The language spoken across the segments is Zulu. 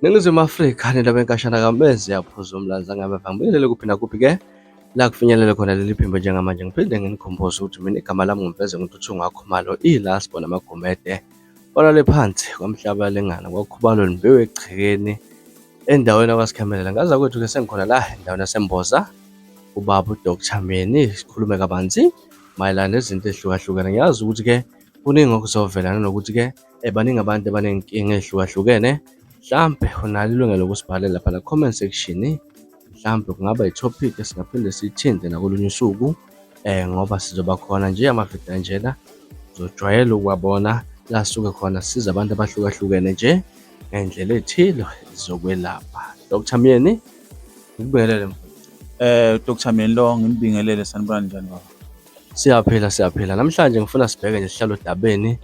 Ningizimu Afrika nendaba enkashana kaMenzi yaphuza umlanzi angameva ngibingelele kuphi nakuphi ke la kufinyelele khona leli phimbo njengamanje ngiphinde nginikhumbuze ukuthi mina igama lami ngimveze nguNtuthu Khumalo ila sibona amagumede olale phansi kwamhlaba lengana kwakhubalo limbiwe egcekeni endaweni akwasikhamelela ngaza kwethu ke sengikhona la endaweni yasemboza ubaba uDr Myeni sikhulume kabanzi mayelana nezinto ezihlukahlukene ngiyazi ukuthi ke kuningi okuzovela nanokuthi ke baningi abantu abaney'nkinga ey'hlukahlukene mhlampe unalo ilungelo lokusibhalela lapha la comment section mhlampe kungaba i-topic esingaphinde siyithinte nakolunye usuku ngoba sizoba khona nje amavidiyo anjena uzojwayela ukuwabona la sisuke khona sisiza abantu abahlukahlukene nje ngey'ndlela ey'thile zokwelapha. Dr Myeni, ngikubingelele mfowethu. Dr Myeni lo nginibingelele, sanibona njani baba? Siyaphila siyaphila. Namhlanje ngifuna sibheke nje sihlale odabeni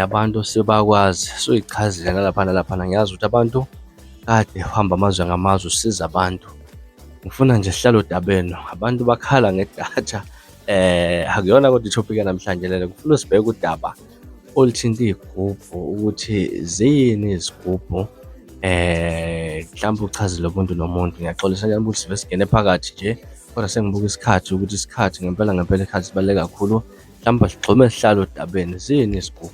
abantu sebakwazi suyichazile nalapha nalaphana ngiyazi ukuthi abantu kade uhamba amazwe ngamazwe usiza abantu. Ngifuna nje sihlale odabeni abantu bakhala ngedatha akuyona kodwa i-topic yanamhlanje lena ngifuna sibheke udaba oluthinta iy'gubhu ukuthi ziyini izigubhu mhlawumbe uchazele umuntu nomuntu. Ngiyaxolisa njani ukuthi sive singene phakathi nje kodwa sengibuka isikhathi ukuthi isikhathi ngempela ngempela isikhathi sibaluleke kakhulu. Mhlawumbe sigxume sihlale odabeni ziyini isigubhu?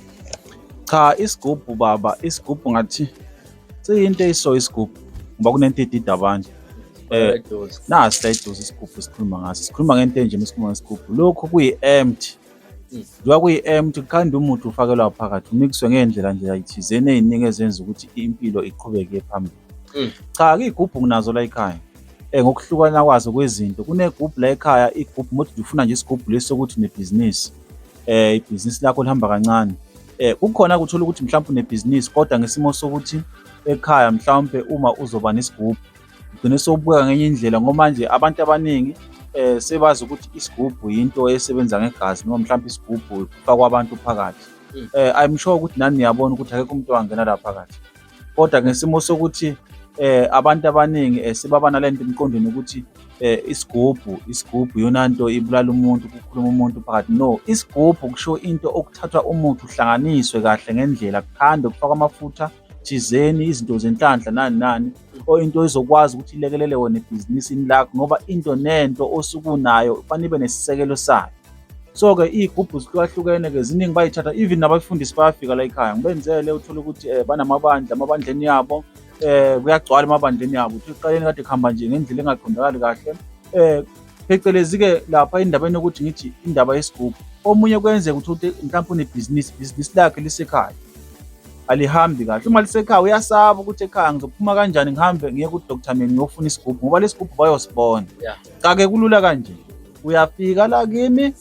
Cha, isigubhu baba, isigubhu ngathi siyinto eyiso isigubhu ngoba kunento edida abantu. Nasi la eduze isigubhu esikhuluma ngaso. Sikhuluma ngento enje mesikhuluma ngesigubhu. Lokhu kuyi-empty. Njengoba kuyi-empty kukhanda umuthi ufakelwa phakathi umikiswe ngey'ndlela nje ayithizeni ey'ningi ezenza ukuthi impilo iqhubeke iye phambili. Cha-ke iy'gubhu nginazo la ekhaya. Ngokuhlukana kwazo kwezinto kunegubhu la ekhaya, igubhu uma uthi ufuna nje isigubhu lesi sokuthi unebhizinisi, ibhizinisi lakho lihamba kancane. Kukhona-ke uthole ukuthi mhlawumpe unebhizinisi kodwa ngesimo sokuthi ekhaya mhlawumpe uma uzoba nesigubhu ugcine sewubukeka ngenye indlela ngoba manje abantu abaningi sebazi ukuthi isigubhu yinto esebenza ngegazi noma mhlawumpe isigubhu kufakwa abantu phakathi. I'm sure ukuthi nani niyabona ukuthi akekho umuntu owangena la phakathi. Kodwa ngesimo sokuthi abantu abaningi sebaba nalento emqondweni ukuthi isigubhu, isigubhu iyona nto ibulala umuntu, kukhuluma umuntu phakathi. No, isigubhu kusho into okuthathwa umuthi uhlanganiswe kahle ngendlela, kukhandwe kufakwe amafutha thizeni, izinto zenhlanhla nani nani, or into ezokwazi ukuthi ilekelele wena ebhizinisini lakho ngoba into nento osuke unayo kufanele ibe nesisekelo sayo. So-ke iy'gubhu zihlukahlukene-ke ziningi bayithatha even nabafundisi bayafika la ekhaya ngibenzele uthole ukuthi banamabandla amabandleni yabo kuyagcwala emabandleni yabo uthi ekuqaleni kade kuhamba nje ngendlela engaqondakali kahle phecelezi-ke lapha endabeni yokuthi ngithi indaba yesigubhu omunye kuyenzeka ukuthi mhlawumpe unebhizinisi ibhizinisi lakhe lisekhaya alihambi kahle uma lisekhaya uyasaba ukuthi ekhaya ngizophuma kanjani ngihambe ngiye ku-Dr Myeni ngiyofuna isigubhu ngoba lesigubhu bayosibona. Cha-ke kulula kanje uyafika la kimi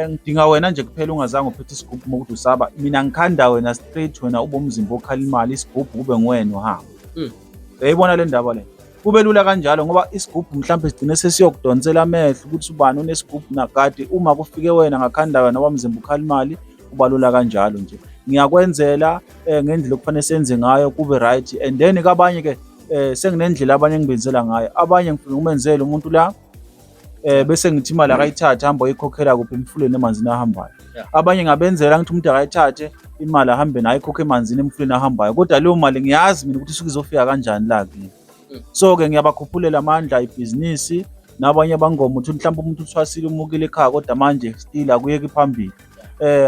ngidinga wena nje kuphela ungazange uphethe isigubhu uma ukuthi usaba mina ngikhanda wena straight wena ube umzimba okhala imali isigubhu kube nguwena uhamba. Uyayibona le ndaba le kube lula kanjalo ngoba isigubhu mhlawumbe sigcine sesiyokudonsela amehlo ukuthi ubani unesigubhu nakade uma kufike wena ngakhanda wena wamzimba ukhala imali kuba lula kanjalo nje. Ngiyakwenzela ngendlela okufanele senze ngayo kube right and then kabanye ke senginendlela abanye engibenzela ngayo abanye ngifike ngimenzele umuntu la bese ngithi imali akayithathe ahambe ayikhokhela kuphi emfuleni emanzini ahambayo. Abanye ngabenzela ngithi umuntu akayithathe imali ahambe nayo ayikhokhe emanzini emfuleni ahambayo kodwa leyo mali ngiyazi mina ukuthi isuke izofika kanjani la kimi. So-ke ngiyabakhuphulela amandla ibhizinisi nabanye abangoma uthi mhlawumbe umuntu uthwasile umukile ekhaya kodwa manje still akuyeki phambili.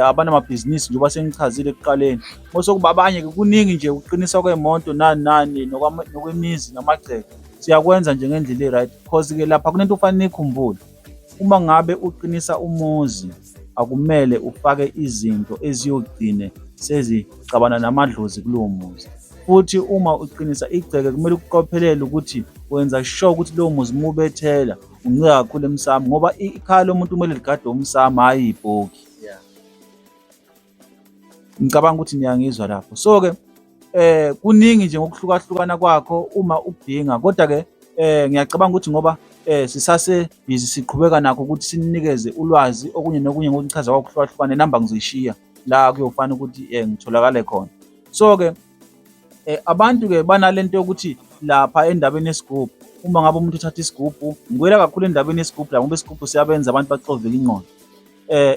Abanamabhizinisi njengoba sengichazile ekuqaleni. Mase kuba abanye-ke kuningi nje ukuqiniswa kwey'moto nani nani nokwemizi namagceke. Siyakwenza nje ngendlela e-right because-ke lapha kunento ofanele niyikhumbule. Uma ngabe uqinisa umuzi akumele ufake izinto eziyogcine sezixabana namadlozi kulowo muzi. Futhi uma uqinisa igceke kumele ukuqophelele ukuthi wenza sure ukuthi lowo muzi uma ubethela uncika kakhulu emsamo ngoba ikhaya lomuntu kumele ligadwe umsamo hhayi ibhoki. Ngicabanga ukuthi niyangizwa lapho. So-ke kuningi nje ngokuhlukahlukana kwakho uma ukudinga kodwa-ke ngiyacabanga ukuthi ngoba sisase busy siqhubeka nakho ukuthi sinikeze ulwazi okunye nokunye ngokuchaza kwakuhlukahlukana inamba ngizoyishiya la kuyofana ukuthi ngitholakale khona. So-ke abantu-ke banalento yokuthi lapha endabeni yesigubhu uma ngabe umuntu uthatha isigubhu ngibuyela kakhulu endabeni yesigubhu la ngoba isigubhu siyabenza abantu baxoveke ingqondo.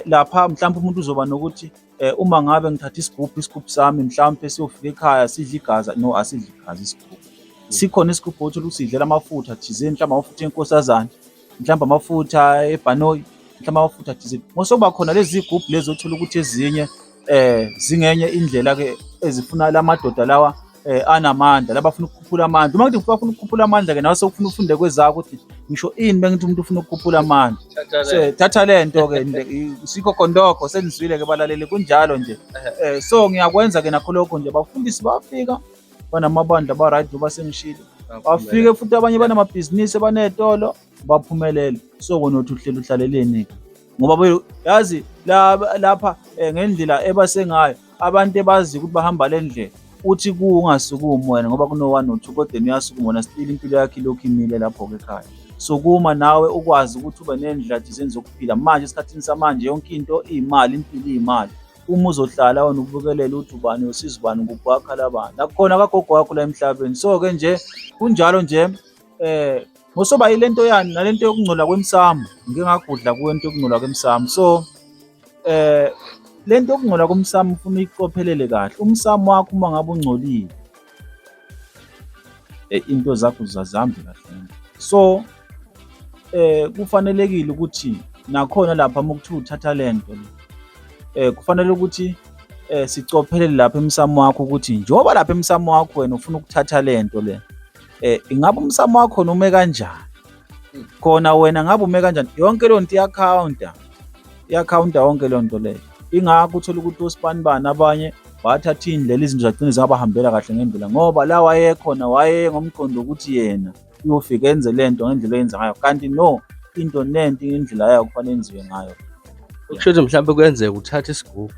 Lapha mhlawumbe umuntu uzoba nokuthi uma ngabe ngithatha isigubhu, isigubhu sami mhlawumpe siyofika ekhaya sidle igazi. No, asidli igazi isigubhu. Sikhona isigubhu othola ukuthi sidlela amafutha thizeni, mhlawumbe amafutha enkosazane, mhlawumbe amafutha ebhanoyi, mhlawumbe amafutha thizeni. Mase kuba khona lezi zigubhu lezi othola ukuthi ezinye zingenye indlela-ke ezifuna la madoda lawa anamandla, laba afuna ukukhuphula amandla. Uma ngithi bafuna ukukhuphula amandla-ke nawe sewufuna ufunde kwezakho ukuthi ngisho ini bengithi umuntu ufuna ukukhuphula amandla. So, thatha le nto-ke sikho khondokho senizwile-ke balaleli kunjalo nje. So ngiyakwenza-ke nakho lokho nje, abafundisi bafika banamabandla ba-right njengoba sengishilo, bafike futhi abanye banamabhizinisi baney'tolo baphumelele. So wena uthi uhleli uhlaleleni-ke ngoba yazi lapha ngendlela ebasengayo abantu ebaziyo ukuthi bahamba le ndlela uthi kungasukumi wena ngoba kuno-one no-two kodwa yena uyasukuma wena still impilo yakho ilokhu imile lapho-ke ekhaya. Sukuma nawe ukwazi ukuthi ube ney'ndlela thizeni zokuphila. Manje esikhathini samanje yonke into iyimali, impilo iyimali. Uma uzohlala wena ubukelele uthi ubani uyosiza ubani ngokwakha labani, akukhona kagogo wakho la emhlabeni. So-ke nje kunjalo nje ngosoba yile nto yani nale nto yokungcola kwemsamo, ngike ngagudla kuyo into yokungcola kwemsamo. So le nto yokungcola komsamo ufuna uyiqophelele kahle. Umsamo wakho uma ngabe ungcolile into zakho zazihambi kahle. So kufanelekile ukuthi nakhona lapha uma kuthiwa uthatha le nto le kufanele ukuthi sicophelele lapha emsamo wakho ukuthi njengoba lapha emsamo wakho wena ufuna ukuthatha le nto le ingabe umsamo wakho ume kanjani? Khona wena ngabe ume kanjani? Yonke leyo nto iyakhawunta, iyakhawunta yonke leyo nto leyo. Ingakho uthole ukuthi osibanibani abanye bathatha iy'ndlela izinto zagcina zingabahambela kahle ngendlela ngoba la wayekhona wayeye ngomqondo wokuthi yena uyofika enze le nto ngendlela oyenza ngayo, kanti no, into nento indlela yayo kufanele yenziwe ngayo. Okusho ukuthi mhlawumbe kuyenzeka uthathe isigubhu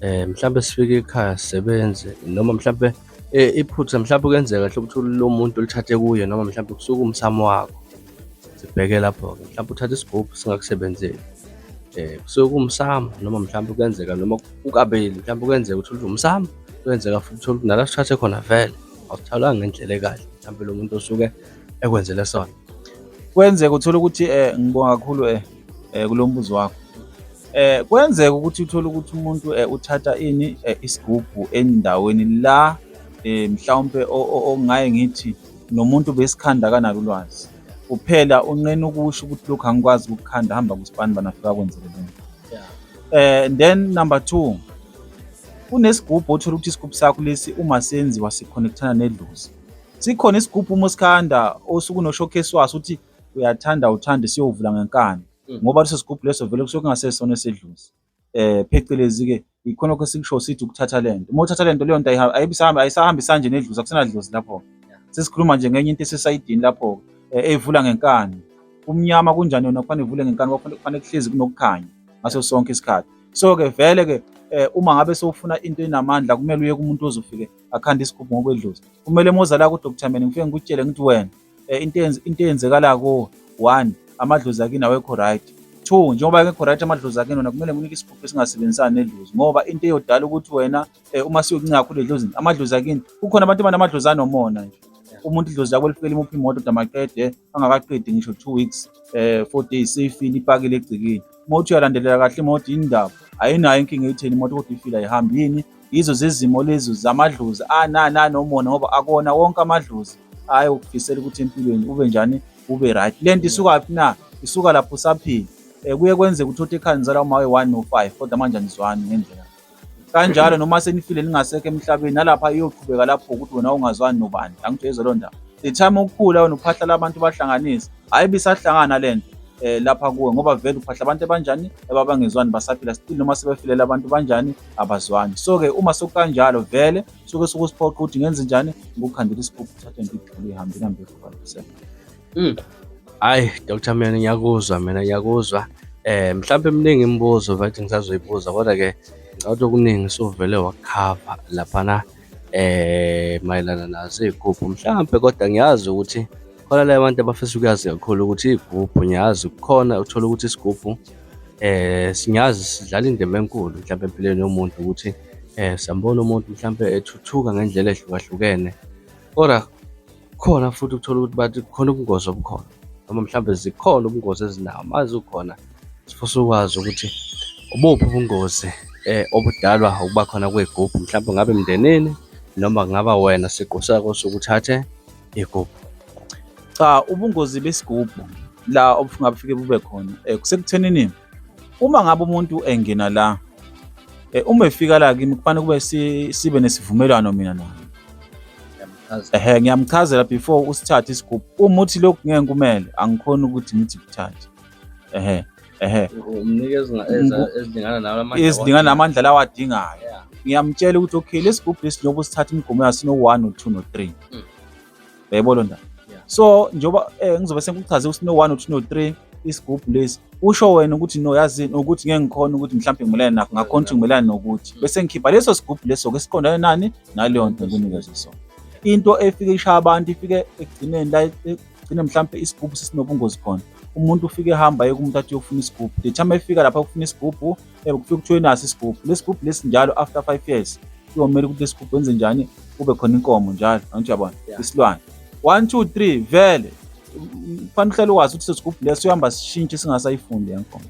mhlawumbe sifike ekhaya sisebenze noma mhlawumbe iphutha mhlawumbe kuyenzeka mhlawumbe uthole lo muntu olithathe kuye noma mhlawumbe kusuke umsamo wakho. Sibheke lapho-ke mhlawumbe uthathe isigubhu singakusebenzeli kusuke kuwumsamo noma mhlawumbe kuyenzeka noma kukabili mhlawumbe kuyenzeka uthole ukuthi umsamo, kuyenzeka futhi uthole ukuthi nala sithathe khona vele awusitholanga ngendlela ekahle mhlawumbe lo muntu osuke ekwenzele sona. Kwenzeka uthole ukuthi ngibonga kakhulu kulo mbuzo wakho. Kwenzeka ukuthi uthole ukuthi umuntu uthatha ini isigubhu endaweni la mhlawumpe okungaye ngithi nomuntu besikhanda akanalo ulwazi. Kuphela unqena ukusho ukuthi lokhu angikwazi ukukukhanda, hamba kusibanibani afike akwenzele lento. Then number two, kunesigubhu othola ukuthi isigubhu sakho lesi uma senziwa sikhonekthana nedlozi. Sikhona isigubhu uma usikhanda osuke unoshokhesi waso uthi uyathanda awuthandi siyovula ngenkani ngoba leso sigubhu leso vele kusuke kungasesona esedlozi. Phecelezi-ke ikhona lokho esikusho sithi ukuthatha lento. Uma uthatha lento leyo nto ayisahambisani nje nedlozi, akusenadlozi lapho. Sesikhuluma nje ngenye into esesayidini lapho eyivula ngenkani. Kumnyama kunjani yona kufanele ivule ngenkani, kufanele kuhlezi kunokukhanya ngaso sonke isikhathi. So-ke vele-ke uma ngabe sewufuna into enamandla kumele uye kumuntu ozofike akhande isigubhu ngokwedlozi. Kumele uma uza la ku-Dr Mene ngifike ngikutshele ngithi wena into eyenzekala kuwe, one, amadlozi akini awekho right. Two, njengoba engekho right amadlozi akini wena kumele ngikunike isigubhu esingasebenzisani nedlozi ngoba into eyodala ukuthi wena uma siyokuncenga kakhulu edlozini, amadlozi akini, kukhona abantu abanamadlozi anomona nje. Umuntu idlozi lakho lifike limuphe imoto kodwa maqede angakaqedi ngisho 2 weeks, 4 days seyifile ipakile egcekeni. Uma uthi uyalandelela kahle imoto yini ndaba? Ayinayo inkinga etheni imoto kodwa ifile ayihambi yini? Yizo zezimo lezo zamadlozi anomona ngoba akuwona wonke amadlozi ayokufisela ukuthi empilweni ube njani, ube right. Le nto isukaphi na? Isuka lapho usaphila. Kuye kwenzeke uthole ukuthi ekhaya nizalwa uma we-one no-five kodwa manje anizwani ngendlela. Kanjalo noma senifile ningasekho emhlabeni nalapha iyoqhubeka lapho ukuthi wena ungazwani nobani. Angithi uyezwa leyo ndaba. The time ukhula wena uphahla abantu bahlanganise, hhayi ibisahlangana le nto lapha kuwe ngoba vele uphahla abantu abanjani ababangezwani basaphila still noma sebefile labantu banjani abazwani. So-ke uma sekukanjalo vele suke sukusiphoqa ukuthi ngenze njani, ngikukhandela isigubhu uthathe nje igxile ihambe ihambe ikhona. Hhayi Dr Myeni ngiyakuzwa mina ngiyakuzwa. Mhlawumbe miningi imibuzo bathi ngisazoyibuza kodwa-ke ngicabanga ukuthi okuningi suvele wakukhava laphana mayelana nazo iy'gubhu mhlampe kodwa ngiyazi ukuthi khona la abantu abafisa ukuyazi kakhulu ukuthi iy'gubhu ngiyazi kukhona uthola ukuthi isigubhu singazi sidlala indima enkulu mhlampe empilweni yomuntu ukuthi siyambona umuntu mhlampe ethuthuka ngendlela ehlukahlukene kodwa khona futhi uthola ukuthi bathi kukhona ubungozi obukhona noma mhlambe zikhona ubungozi ezinawo mazi ukhona. Sifisa ukwazi ukuthi ubuphi ubungozi obudalwa ukuba khona kwey'gubhu, mhlampe ngabe emndenini noma kungaba wena siqu sakho osuke uthathe igubhu. Cha, ubungozi besigubhu la obungafike bube khona kusekuthenini uma ngabe umuntu engena la, uma efika la kimi kufanele kube sibe nesivumelwano mina naye. Ehhe, ngiyamchazela before usithathe isigubhu. Uma uthi lokhu ngeke ngikumele, angikhoni ukuthi ngithi kuthathe. Ehhe, ehhe. Umnikeza ezilingana nawe amandla Ezilingana namandla lawa adingayo. Ngiyamtshela ukuthi okay, lesigubhu lesi njengoba usithatha imigomo yaso sino-one, no-two, no-three. Uyayibona loo ndaba? So njengoba ngizobe sengikuchaze ukuthi sino-one, no-two, no-three isigubhu lesi, usho wena ukuthi no, yazini ukuthi ngeke ngikhone ukuthi mhlawumbe ngimelane nakho, ngakhona ukuthi ngimelane nokuthi. Bese ngikhipha leso sigubhu leso-ke siqondane nani naleyo nto ngikunikeze sona. Into efike ishaya abantu ifike ekugcineni la egcine mhlawumbe isigubhu sesinobungozi khona. Umuntu ufike ehamba aye kumuntu athi uyofuna isigubhu. The time efika lapha ukufuna isigubhu, kufike kuthiwe naso isigubhu. Lesigubhu lesi njalo after 5 years kuyomele ukuthi lesigubhu wenze njani, kube khona inkomo njalo, angithi uyabona, isilwane. 1 2 3 vele kufanele uhlale ukwazi ukuthi lesigubhu leso uhamba sishintshe singasayifundi le nkomo.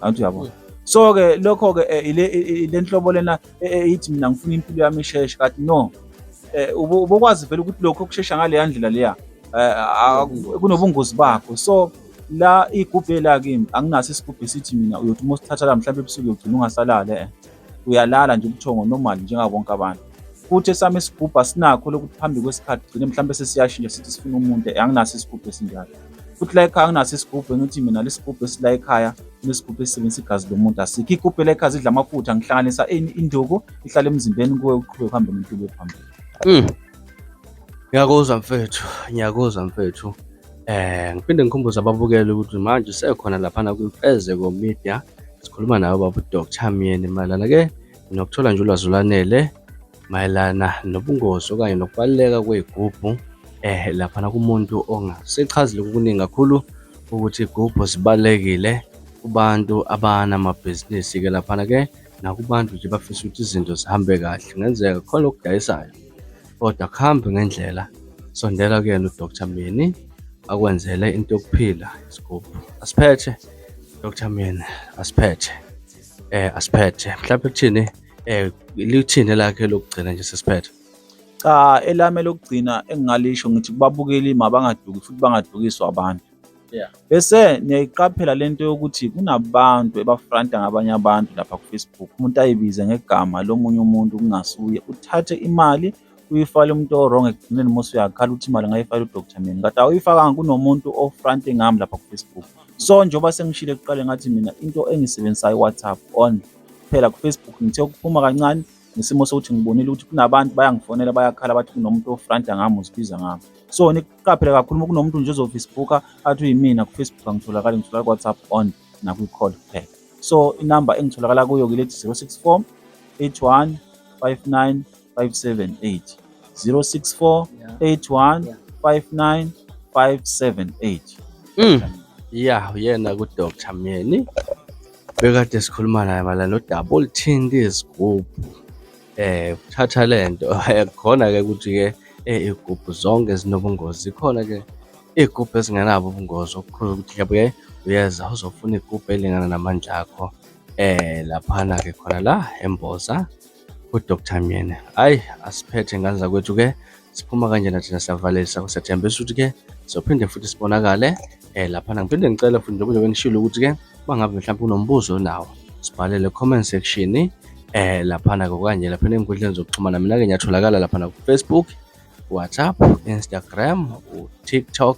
Angithi uyabona. So-ke lokho-ke ile nhlobo lena ithi mina ngifuna impilo yami isheshe, kanti no. Ubokwazi vele ukuthi lokho kushesha ngaleya ndlela leya kunobungozi bakho. So la igubhu la kimi anginaso isigubhu esithi mina uyothi uma usithatha la mhlawumbe ebusuku uyogcina ungasalali, uyalala nje ubuthongo normal njengabo bonke abantu. Futhi esami isigubhu asinakho lokuthi phambi kwesikhathi gcine mhlawumbe sesiyashintsha sithi sifuna umuntu, anginaso isigubhu esinjalo. Futhi la ekhaya anginaso isigubhu engithi mina lesigubhu esila ekhaya kunesigubhu esisebenzisa igazi lomuntu, asikho. Igubhu la ekhaya zidla amafutha, ngihlanganisa induku ihlale emzimbeni kuwe uqhubeke uhambe nempilo ephambili. Ngiyakuzwa mfethu, ngiyakuzwa mfethu. Ngiphinde ngikhumbuze ababukeli ukuthi manje sekhona laphana kwiMfezeko Media, sikhuluma nawe baba uDr Myeni mayelana ke nokuthola nje ulwazi olwanele mayelana nobungozi okanye nokubaluleka kwey'gubhu laphana kumuntu ongasechazile okuningi kakhulu ukuthi iy'gubhu zibalulekile kubantu abanamabhizinisi-ke laphana ke nakubantu nje bafisa ukuthi izinto zihambe kahle. Kungenzeka khona okudayisayo kodwa kuhambe ngendlela, sondela kuyena uDr Myeni akwenzele into yokuphila isigubhu. Asiphethe Dr Myeni, asiphethe asiphethe. Mhlawumbe kuthini lithini lakhe lokugcina nje sesiphethe? Cha, elami elokugcina engingalisho ngithi kubabukeli mabangaduki futhi bangadukiswa abantu. Bese niyayiqaphela lento yokuthi kunabantu ebafronta ngabanye abantu lapha ku-Facebook, umuntu ayibize ngegama lomunye umuntu kungasuye, uthathe imali uyifake umuntu o-wrong, ekugcineni mose uyakhala ukuthi imali ngayifakela u-Dr Myeni, kanti awuyifakanga kunomuntu ofronte ngami lapha ku-Facebook. So njengoba sengishilo ekuqaleni ngathi mina into engiyisebenzisayo i-WhatsApp only, kuphela ku-Facebook ngithe ukuphuma kancane ngesimo sokuthi ngibonile ukuthi kunabantu bayangifonela bayakhala bathi kunomuntu ofronta ngami uzibiza ngami. So niqaphele kakhulu uma kunomuntu nje ozo-Facebooka athi uyimina ku-Facebook angitholakali, ngitholakala ku-WhatsApp on nakwi-call kuphela. So inamba engitholakala kuyo-ke lethi 064 81 59 578, 064 81 59 578. Ya, uyena ku-Dr Myeni bekade sikhuluma naye mayelana nodaba oluthinta izigubhu. Thatha lento khona-ke ukuthi-ke iy'gubhu zonke zinobungozi, zikhona-ke iy'gubhu ezingenabo ubungozi okukhulu ukuthi mhlawumbe-ke uyeza uzofuna igubhu elingana namandla akho laphana-ke khona la eMboza ku-Dr Myeni. Hhayi, asiphethe ngane zakwethu-ke, siphuma kanjena thina siyavalelisa, siyathembisa ukuthi-ke sizophinde futhi sibonakale laphana. Ngiphinde ngicele futhi njengoba ngishilo ukuthi-ke uma ngabe mhlawumbe unombuzo onawo, sibhalele comment section laphana-ke okanye laphana ey'nkundleni zokuxhumana. Mina-ke ngiyatholakala laphana ku-Facebook, WhatsApp, Instagram, u-TikTok,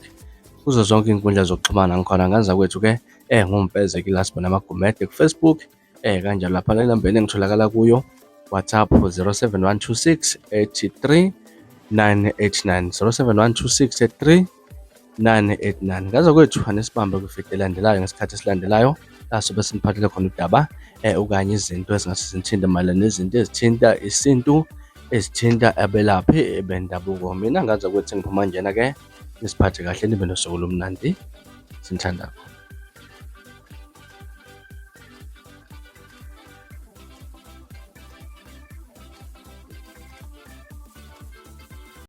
kuzo zonke iy'nkundla zokuxhumana ngikhona ngane zakwethu-ke nguMfezeko Last Born Amagumede ku-Facebook, kanjalo laphana enambeni engitholakala kuyo WhatsApp 07126 83 989, 07126 83 989. Ngaze kwethu anisibambe kwividiyo elandelayo ngesikhathi esilandelayo la sobe siniphathele khona udaba okanye izinto ezingase zinithinte mayelana nezinto ezithinta isintu, ezithinta abelaphi bendabuko. Mina ngaze kwethu ngiphuma njena ke, nisiphathe kahle nibe nosuku olumnandi. Sinithanda kakhulu.